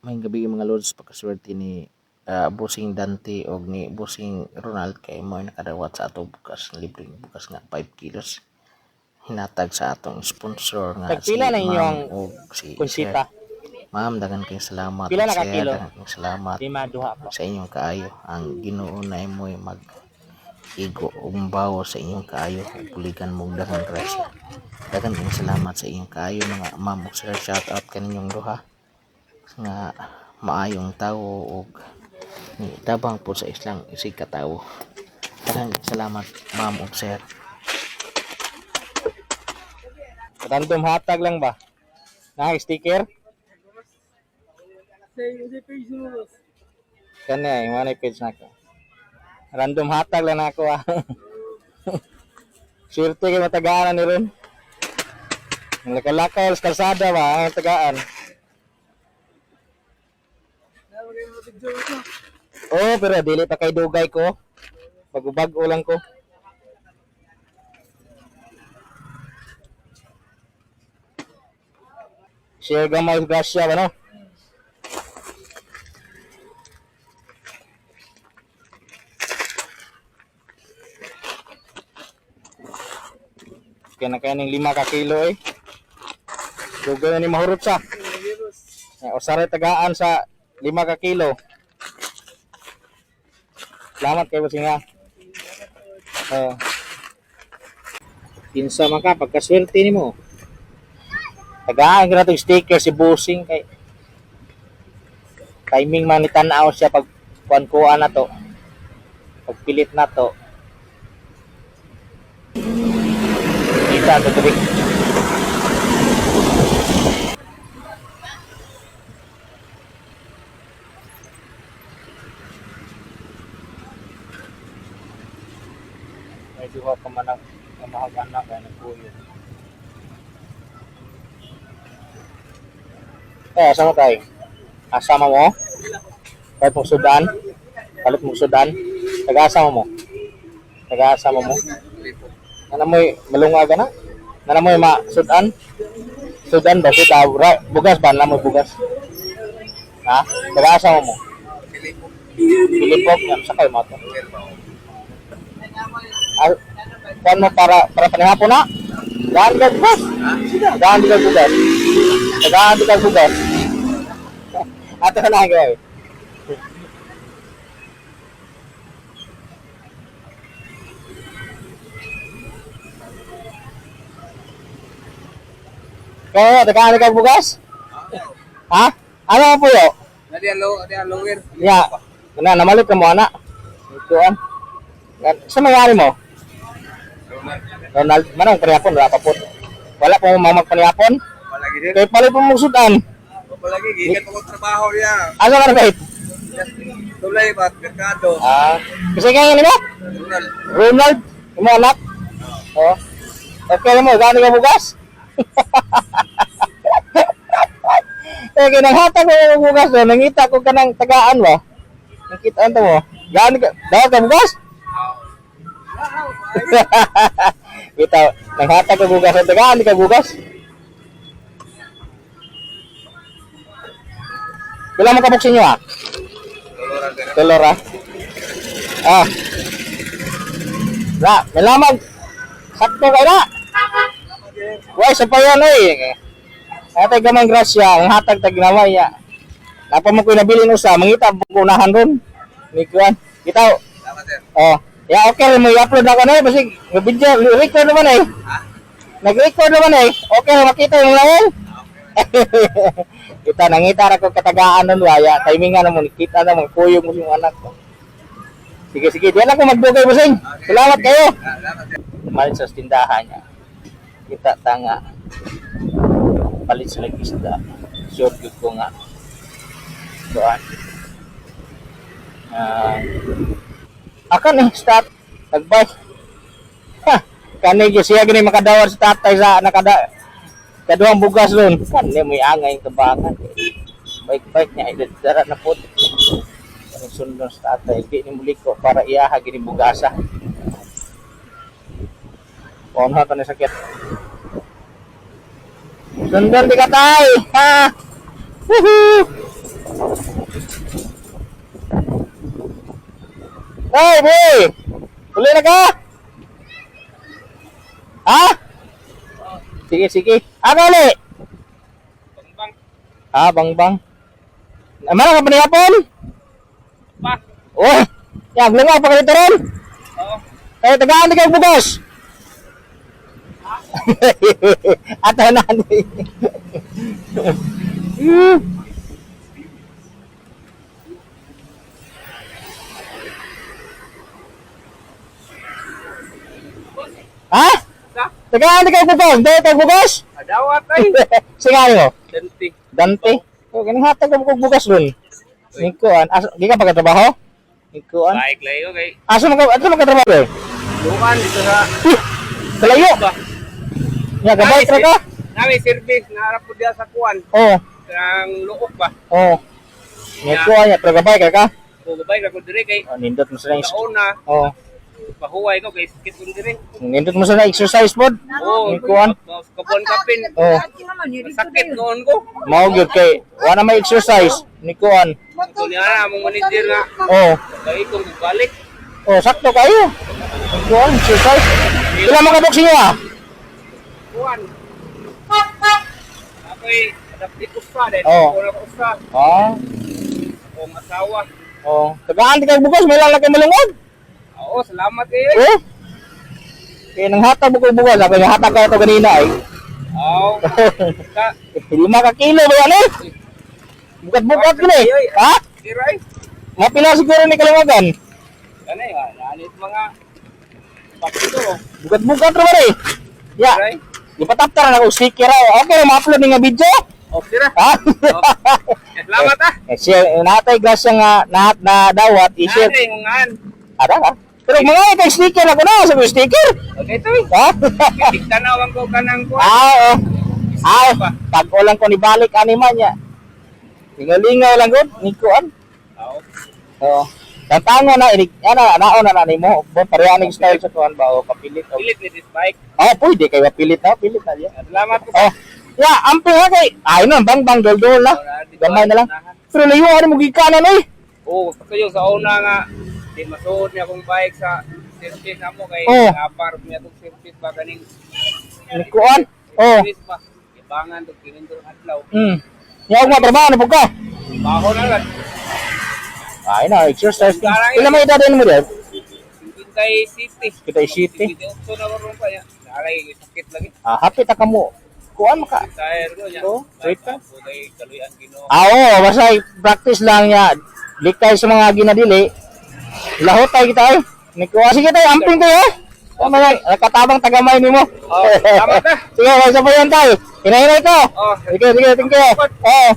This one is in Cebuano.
Maayong gabii, mga lods, pagkaswerte ni Bossing Dante og ni Bossing Ronald kay mo nakadawat sa ato bugas, libreng bugas nga 5 kilos hinatag sa atong sponsor nga si Tagpila na inyong Ma'am og si Sir. Konsita. Ma'am, daghan kayong salamat. Pila na ka Sir, kilo? daghan kayong salamat Lima duha po. sa inyong kaayo. Ang Ginoo na imoy mag igo umbawo sa inyong kaayo ug buligan mo og daghang grasya. Daghan kayong salamat sa inyong kaayo, mga ma'am ug sir. Shout out kaninyong duha nga maayong tawo ug ni tabang po sa islang isig katawo. Daghang salamat, ma'am ug sir. Random hatag lang ba? Na sticker? Kani ay mo na page nako. Random hatag lang nako ah. Swerte kay matagaan ni ron. Ang Laka-laka sa kalsada ba ang tagaan. Oh, pero dili pa kay dugay ko. Bago-bago lang ko. Share gamay grasya ba no? Kaya na kaya ning 5 ka kilo eh. Dugay na ni mahurot sa. Eh, usaray tagaan sa 5 ka kilo. Salamat kay bossing ha. Oh. Kinsa man ka pagkaswerte nimo. Tagaan ka na itong sticker si Bossing kay timing man ni tan-aw siya pag kuan-kuan na to. Pagpilit na to. Kita to diri. May duha ka man ang mahag-anak kay nagkuyo. Eh, asa mo tayo? Asama mo? Palit mong sudan? Palit mong sudan? Taga-asama mo? Taga-asama mo? Nana mo'y malunga ka na? Nana mo'y ma-sudan? Sudan ba? Sudan? Bugas ba? Nana mo'y bugas? Ha? Taga-asama mo? Pilipok? Yan, sa kayo mo ito? Ah, kuan mo para panihapon na? Daan ka bugas? Daan ka bugas? Tagaan ka bugas? Ato na gawin. Kaya, tagaan ka bugas? Ha? Ano ang puyo? Nadi alo, adi alower. Ya, na namalit ka mo ana. Ituan. Sa mayari mo? Ronald, manong panihapon wala pa po. Wala po mamag panihapon. Wala gid. Kay palit po mong sudan. Wala gid, gikan ko trabaho niya. Asa ka na kahit? Tulay ba merkado. Ah, kasi kaya nimo? Ronald. Ronald, imo anak? Oh. Okay mo, gani ka bugas? Eh, kinanghatag ko ng bugas, oh. Nangita ko kanang tagaan ba? Nakita to mo. Gani ka, dawat ka bugas? Bitaw, nanghatag ko bugas, ang tagaan ka bugas. Pila mo kabuk inyo ah? Doloran ka. Telor ah. Ah. La, may lamang. Sakto kay na. Way sa payan oy. Atay gamay grasya, ang hatag tag ginamay ya. Napa mo ko nabilin usa, mangita ko unahan ron. Ni kuan. Bitaw. Salamat sir. Oh. Ya okay mo i-upload ako na eh basig video record naman eh. Nag-record naman eh. Okay makita yung lawol. Kita nangita ra ko katagaan nun waya. Timingan na mo kita na mo kuyog mo yung anak ko. Sige sige, diyan ako magdugay bossing. Salamat kayo. Salamat sir. Malit sa tindahan niya. Kita tanga. Palit sila og isda. Sure gyud ko nga. Doan. Ah, akan eh start nagbay. Ha, kani gyud siya gani makadawat sa tatay sa nakada kaduhang bugas ron. Kani may angay ang kabangan. Bike-bike niya dara na po. Kani sundon sa tatay di ni muliko para iyaha gini bugasa. Ono pa ni sakit. Sundon di ka tay. Ha. Woohoo! Hey, boy! Uli na ka? Ha? Sige, sige. Ano uli? Bangbang. Ah, bangbang. Mana ka pa nihapon? Pa. Oh, ya, lunga pa ka dito ron. Oo. Eh, tagaan di kayo bugas. Ato na ni. Ha? Sa? Tagaan di kayo bugas. Di kayo bugas? Adawat ay. Sige mo. Dante. Dante. Oh, ganing hatag ka mo bugas dun. Nikuan, aso di ka pagkatrabaho? Nikuan. Bike layo kay. Asa man ka, ato man katrabaho eh? Lukan dito sa Huh, Kalayo. Ya, gabay tra ka. Nami service naarap ko diya sa kuan. Oh, Ang luok ba? oh. Nikuan ya, pero gabay ka ka. O gabay ra ko dire kay. Oh, nindot mo sila Sa una, Oh, pahuway ko kay sakit ko dire. nindot mo sila exercise pod. Oo, Nikuan. Kapuan kapin. Oh, Sakit noon ko. mao gyud kay wa na may exercise. Nikuan. Ito niya na among manager nga. Oh, Kay kong balik. oh sakto kayo. Nikuan exercise. Pila mo ka boxing ah? Kuan. Ako'y adapti usa din. Oo. Ako na usa. Ah, Akong asawa. oh. Tagaan di kay bugas, may lalaki malungod. Oo, salamat kayo. Eh? Kaya nang hatag mo ko bugas, ako yung hatag ka ito ganina ay. Oo. Ka, 5 ka kilo ba yan eh? Bukat-bukat yun eh. Ha? diray. Mapila siguro ni Kalangagan. Kanay, nalit mga pakito. Bukat-bukat ra ba eh? Ya, Diray. ipataptar na ako sticker raw. Okay, ma-upload ni nga video. Okay ra. Ha? Salamat ah. Eh, share, eh, natay grasya nga na, na dawat, i-share. Nanay, ngungan. Ada ka? Pero mga kay sticker ako na, sabi sticker. Okay to. eh. Ha? Tigtanaw ko kanang kuan. Ah, oo. Ah, pag lang ko nibalik ani man niya. Lingaw-lingaw lang gud, nikuan. Oo. Oo. Tantango na inig ana naon na nimo. Bo pareha ning style sa kuan ba o kapilit o. Pilit ni this bike. Oh, pwede kay mapilit na, pilit na diya. Salamat ko. Oh. Ya, amping ha kay. Ay no, bang bang dol-dol na. Gamay na lang. Pero layo ani mo gikanan oy. Oo, kayo sa una nga di masuod niya akong bike sa service namo kay Oo. napar niya tong service ba kaning Nikuan. Oh. service ba. Ibangan to kinindol adlaw. Yaw mo trabaho na pud ka. Baho na lang. Ay na, exercise. Pila may edad mo diyan? Kintay City. Quintay City. City na ron pa niya. Naray sakit lagi. Ah, hapit ta kamo. Kuan maka. Tire ko niya. Oo, wait ka. Kay kaluyan Ginoo. Ah, oo, basta practice lang niya. Likay sa mga ginadili. Lahot tayo kita ay. Nikuha. Sige tayo, amping tayo. Eh. Oh, mga nakatabang tagamay nimo. Oh, salamat ah. Sige, sa pa yan tayo. Hinahinay ko. Oh. Sige, sige, thank you. Oo.